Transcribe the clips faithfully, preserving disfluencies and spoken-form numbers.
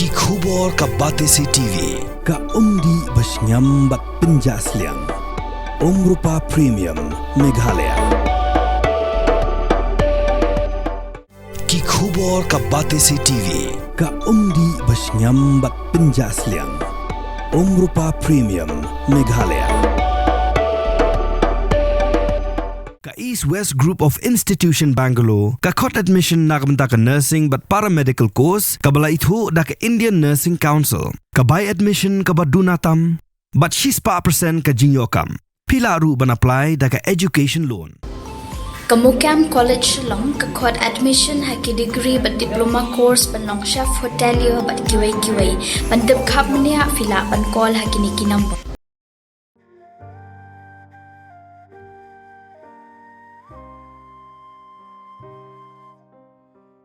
Ki khubor ka Batesi T V, ka umdih ba shngiam bad pynjah sliang. Umrupa Premium, Meghalaya. Ki khubor ka Batesi T V, ka umdih ba shngiam bad pynjah sliang. Umrupa Premium, Meghalaya. Ka East West Group of Institution Bangalore, ka khot admission na ka bynta ka nursing bad paramedical course, kaba la ithuh da ka Indian Nursing Council. Ka bai admission kaba duna tam, bad shispah percent ka jingïoh kam. Phi lah ruh ban apply da ka education loan. Ka MOKAM College Shillong, ka khot admission ha ki degree bad diploma course ban long chef hotelier bad kiwei kiwei. Ban tip khapkhap mynta phi lah ban call ha kine ki number.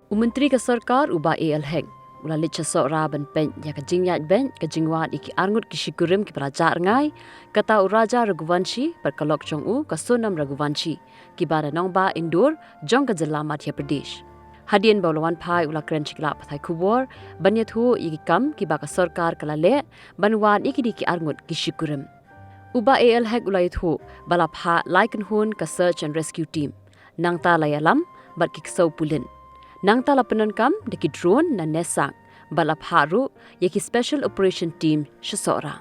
U Myntri ka Sorkar u Bah A L Hek u la leit sha Sohra ban peit ïa ka jingïaid beit ka jingwad ïa ki arngut ki shikurim kiba la jah rngai, kata u Raja Raghuvanshi bad ka lok jong u ka Sonam Raghuvanshi, kiba na nongbah Indore jong ka jylla Madhya Pradesh. Hadien ba u la wan phai u la kren sha ki lad pathai khubor ban ïathuh ïa ki kam kiba ka sorkar ka la leh ban wad ïa kine ki arngut ki shikurim. U Bah A L Hek u la ïathuh ba la phah lai kynhun ka search and rescue team. Nangta la ïalam bad ki ksew pulit. Nangta la pyndonkam da ki drone na Nehsang bad la phah ruh ïa ki special operation team sha Sohra.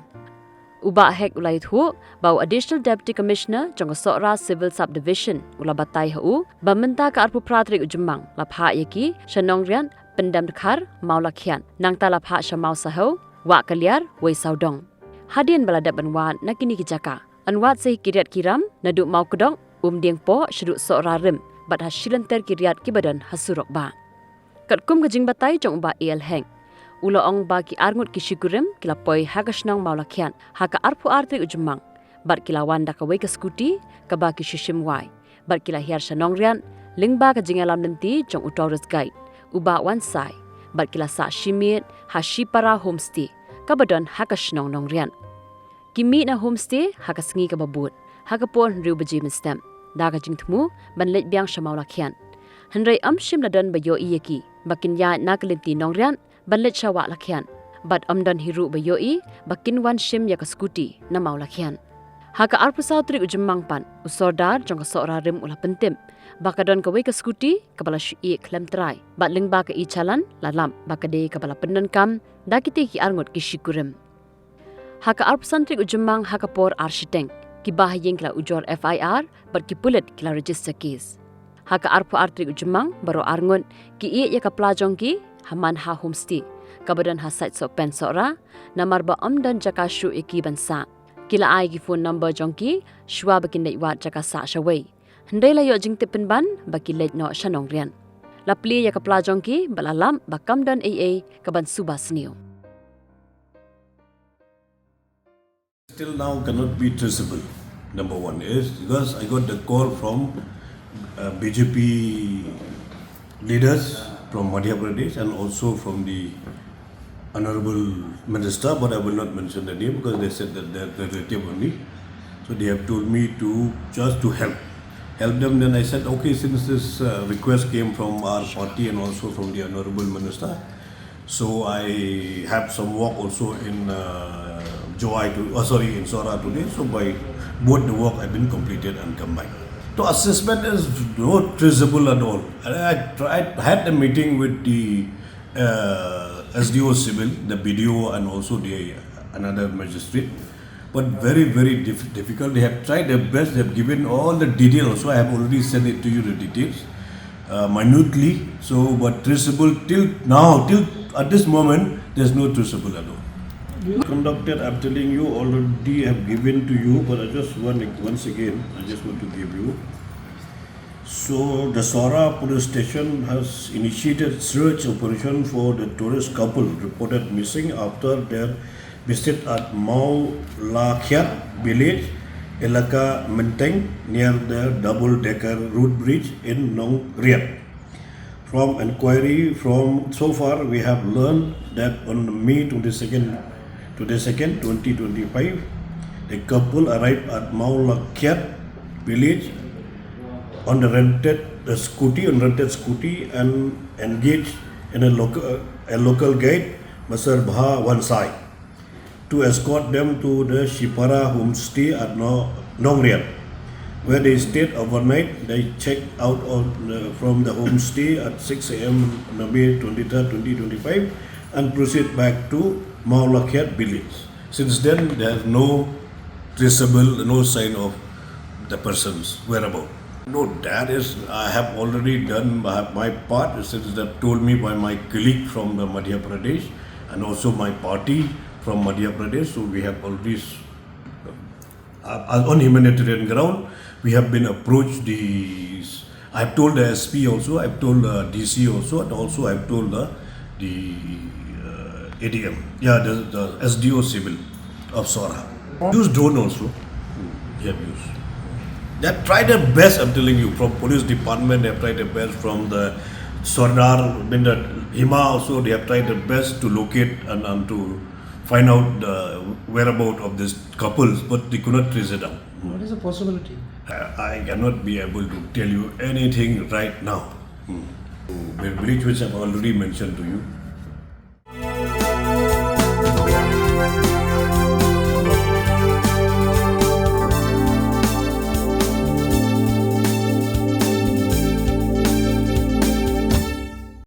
U Bah Hek u la ïathuh ba u Additional Deputy Commissioner jong ka Sohra Civil Subdivision u la batai ha u ba mynta ka arphew phra tarik u Jymmang la phah ïa ki sha Nongriat, Pyndam Dkhar, Mawlakhiat. Nangta la phah sha Mawsahew, Wahkaliar, Weisawdong. Hadien ba la dep ban wad na kine ki jaka, yn wad sa ha ki riat ki ram naduh Mawkdok, Umdiengpoh shaduh Sohra rim bad ha shilynter ki riat kiba don ha surok bah. Katkum ka jingbatai jong u Bah A L Hek, u la ong ba ki arngut ki shikurim ki la poi ha ka shnong Mawlakhiat ha ka arphew ar tarik u Jymmang bad ki la wan da kawei ka scooty kaba ki shu shim wai bad ki la hiar sha Nongriat lyngba ka jingïalam lynti jong u tourist guide u Bah Wansai bad ki la sah shi miet ha Shipara Homestay kaba don ha ka shnong Nongriat. Ki mih na homestay ha ka sngi kaba bud ha ka por hynriew baje mynstep da ka jingthmu ban leit biang sha Mawlakhiat. Hynrei ym shym la don ba ïohi ïa ki ba kin ïaid na ka lynti Nongriat ban leit sha Wahkaliat bad ym don hi ruh ba ïohi ba kin wan shim ïa ka scooty na Mawlakhiat. Ha ka arphew saw tarik u Jymmang pat, u Sordar jong ka Sohra rim u la pyntip ba ka don kawei ka scooty kaba la shu ïeh khlem trai bad lyngba ka e-challan la lap ba ka dei kaba la pyndonkam da kitei ki arngut ki shikurim. Ha ka arphew san tarik u Jymmang ha ka por ar shiteng, ki bahaïing ki la ujor F I R bad ki pulit ki la register case. Ha ka arphew ar tarik u Jymmang baroh arngut ki ïeh ïa ka pla jong ki ha Manha Homestay kaba don ha Saitsohpen Sohra, namar ba ym don jaka shuh ïa ki ban sah. Ki la ai ki phone number jong ki shuwa ba kin leit wad jaka sah shawei. Hynrei la ïoh jingtip pynban ba ki leit noh sha Nongriat. La plie ïa ka pla jong ki bad la lap ba kam don ei ei kaban suba sniew. Still now cannot be traceable. Number one is because I got the call from uh, B J P leaders from Madhya Pradesh and also from the Honorable Minister, but I will not mention the name because they said that they're relative only. So they have told me to just to help, help them. Then I said, okay, since this uh, request came from our party and also from the Honorable Minister, so I have some work also in uh, Jowai, to, oh, sorry, in Sohra today. So by both the work have been completed and combined. So assessment is not traceable at all. I, I, tried, had a meeting with the uh, S D O Civil, the B D O, and also the another magistrate. But very, very diff- difficult. They have tried their best. They have given all the details. Also, I have already sent it to you, the details, uh, minutely. So, but traceable till now, till at this moment, there's no traceable at all. Conducted, I'm telling you, already have given to you, but I just want, once again, I just want to give you. So, the Sohra police station has initiated search operation for the tourist couple reported missing after their visit at Mawlakhiat village, Elaka Menteng, near the double-decker road bridge in Nongriat. From inquiry, from so far we have learned that on May twenty-second, twenty-second, twenty twenty-five, the couple arrived at Mawlakhiat village on the rented the scooty, on rented scooty, and engaged in a local, a local guide Mister Bha Wansai to escort them to the Shipara homestay at No- Nongriat, where they stayed overnight. They checked out of the, from the homestay at six a m on May twenty-third, twenty twenty-five, and proceed back to Mawlakhiat village. Since then, there's no traceable, no sign of the person's whereabouts. No, that is, I have already done my, my part, since that told me by my colleague from the Madhya Pradesh and also my party from Madhya Pradesh. So we have already, uh, on humanitarian ground, we have been approached the, I have told the S P also, I have told the D C also, and also I have told the, the uh, A D M, yeah, the, the S D O civil of Sohra. Use drone also. They have used. They have tried their best, I'm telling you, from police department, they have tried their best, from the Sardar, I mean the Hima also, they have tried their best to locate and, and to find out the whereabouts of these couples, but they could not trace it down. What is the possibility? I I cannot be able to tell you anything right now. Hmm. The village which I've already mentioned to you,